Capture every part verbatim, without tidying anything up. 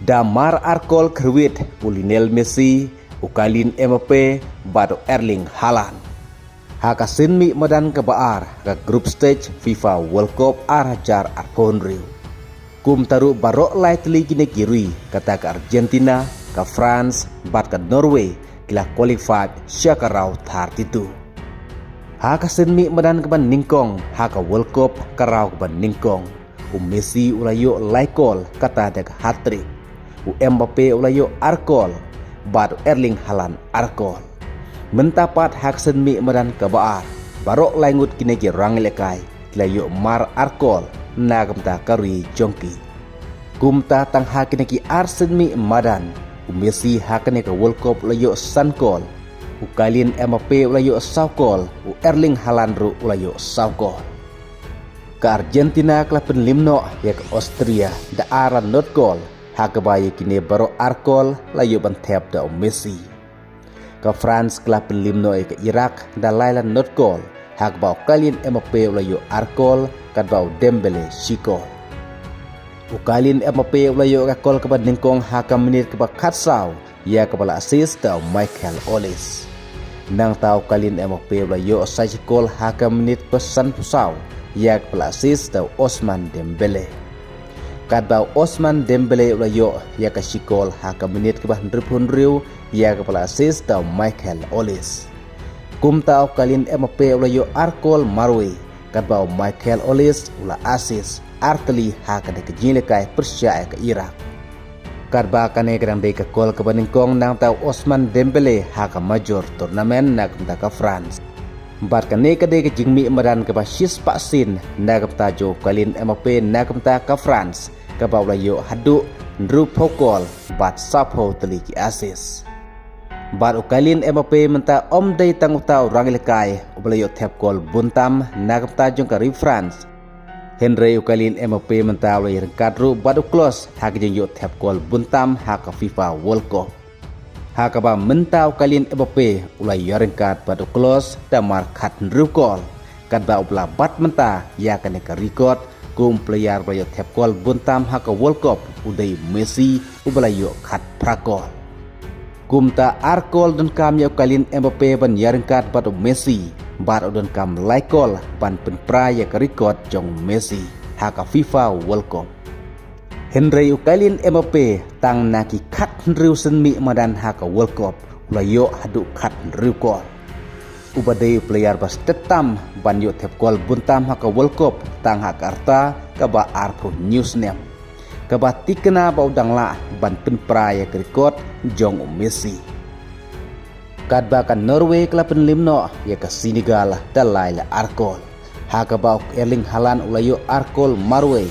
Da mar ar kol khrwit u Lionel Messi, u Kylian Mbappe bad u Erling Haaland. Ha ka sien mih madan kaba ar ka group stage FIFA World Cup ar hajar arphew hynriew. Kumta ruh baroh lai tylli kine ki ri kata ka Argentina, ka France bad ka Norway ki la qualify sha ka round thirty-two. Ha ka sien mih madan kaba nyngkong ha ka World Cup ka round kaba nyngkong, u Messi u la ïoh lai kol kata da ka hat-trick. U Mbappe u la ïoh ar kol bad u Erling Haaland ar kol. Mynta pat ha ka sien mih madan kaba ar, baroh lai ngut kine ki rangïalehkai ki la ïoh mar ar kol na ka bynta ka ri jong ki. Kumta tang ha kine ki ar sien mih madan, u Messi ha kane ka World Cup u la ïoh san kol, u Kylian Mbappe u la ïoh saw kol, u Erling Haaland ruh u la ïoh saw kol. Ka Argentina ka la pynliem noh ïa ka Austria da ar la not kol, ha kaba ïa kine baroh ar kol la ïoh ban thep da u Messi. Ka France ka la pynliem noh ïa ka Iraq da lai la not kol, ha kaba u Kylian Mbappe u la ïoh ar kol, katba u Dembele shi kol. U Kylian Mbappe u la ïoh ka kol kaba nyngkong ha ka minit kaba khatsaw, ïa kaba la assist da u Michael Olise. Nangta u Kylian Mbappe u la ïoh sa shi kol ha ka minit ba sanphew saw, ïa kaba la assist da u Ousmane Dembele. Katba u Ousmane Dembele u la ïoh ïa ka shi kol ha ka minit kaba hynriewphew hynriew, ïa kaba la assist da u Michael Olise. Kumta u Kylian Mbappe u la ïoh ar kol marwei, katba u Michael Olise u la assist ar tylli ha kane ka jingïalehkai pyrshah ïa ka Iraq. Katba kane ka dang dei ka kol kaba nyngkong nangta u Ousmane Dembele ha ka major tournament na ka bynta ka France. Bad kane ka dei ka jingmih madan kaba shispah sien na ka bynta jong u Kylian Mbappe na ka bynta ka France, kaba u la ïoh haduh hynriewphew kol bad sawphew tylli ki assist. Bad u Kylian Mbappe mynta ym dei tang uta u rangïalehkai uba la ïoh thep kol bun tam na ka bynta jong ka ri France. Hynrei u Kylian Mbappe mynta u la ïaryngkat ruh bad u Klose ha ka jingïoh thep kol bun tam ha ka FIFA World Cup. Ha kaba mynta u Kylian Mbappe u la ïaryngkat bad u Klose da mar khathynriew kol, katba uba la bat mynta ïa kane ka record kum u player ba la ïoh thep kol bun tam ha ka World Cup u dei u Messi uba la ïoh khatphra kol. Kumta ar kol donkam ïa u Kylian Mbappe ban ïaryngkat bad u Messi, bad u donkam lai kol ban pynpra ïa ka record jong u Messi ha ka FIFA World Cup. Hynrei u Kylian Mbappe tang na ki khathynriew sien mih madan ha ka World Cup u la ïoh haduh khathynriew kol. Uba dei u player ba stet tam ban ïoh thep kol bun tam ha ka World Cup tang ha ka rta kaba arphew hynñiew snem, kaba thikna ba u dang lah ban pynpra ïa ka record jong u Messi. Katba ka Norway ka la pynliem noh ïa ka Senegal da lai la ar kol, ha kaba u Erling Haaland u la ïoh ar kol marwei.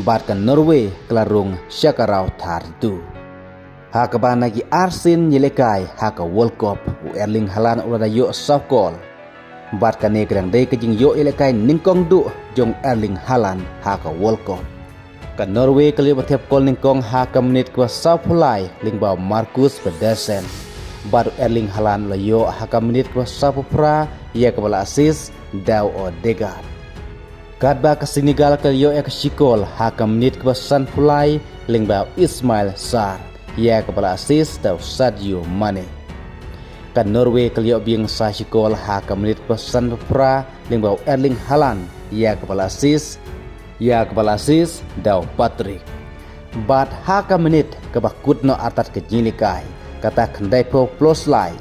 Bad ka Norway ka la rung sha ka round thirty-two. Ha kaba na ki arsien ïalehkai ha ka World Cup u Erling Haaland u la da ïoh saw kol. Bad kane ka dang dei ka jingïoh ïalehkai nyngkong duh jong u Erling Haaland ha ka World Cup. Ka Norway ka la ïoh ba thep kol nyngkong ha ka minit kaba sawphew lai lyngba u Marcus Pedersen. Bad u Erling Haaland u la ïoh ha ka minit kaba sawphew phra ïa kaba la assist da u Odegaard. Katba ka Senegal ka la ïoh ïa ka shi kol ha ka minit kaba sanphew lai lyngba u Ismaïla Sarr ïa kaba la assist da u Sadio Mane. Ka Norway ka la ïoh biang sa shi kol ha ka minit kaba sanphew phra lyngba u Erling Haaland ïa kaba la assist, ïa kaba la assist da u Patrick. Bad ha ka minit kaba kut noh artat ka jingïalehkai, kata khyndaiphew plus lai,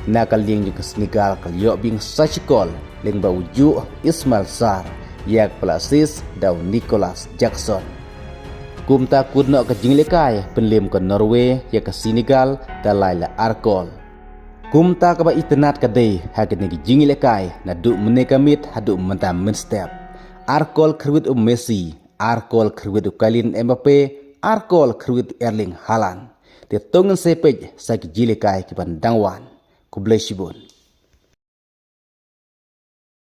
na ka liang jong ka Senegal ka la ïoh biang sa shi kol lyngba u juh Ismaïla Sarr ïa kaba la assist da u Nicolas Jackson. Kumta kut noh ka jingïalehkai pynliem ka Norway ïa ka Senegal da lai la ar kol. Kumta kaba itynnad ka dei ha kine ki jingïalehkai naduh mynne ka miet haduh mynta mynstep. Ar kol khrwit u Messi, ar kol khrwit u Kylian Mbappe, ar kol khrwit u Erling Haaland. Te to ngin sa peit sa ki jingïalehkai kiban dang wan. Khublei shibun.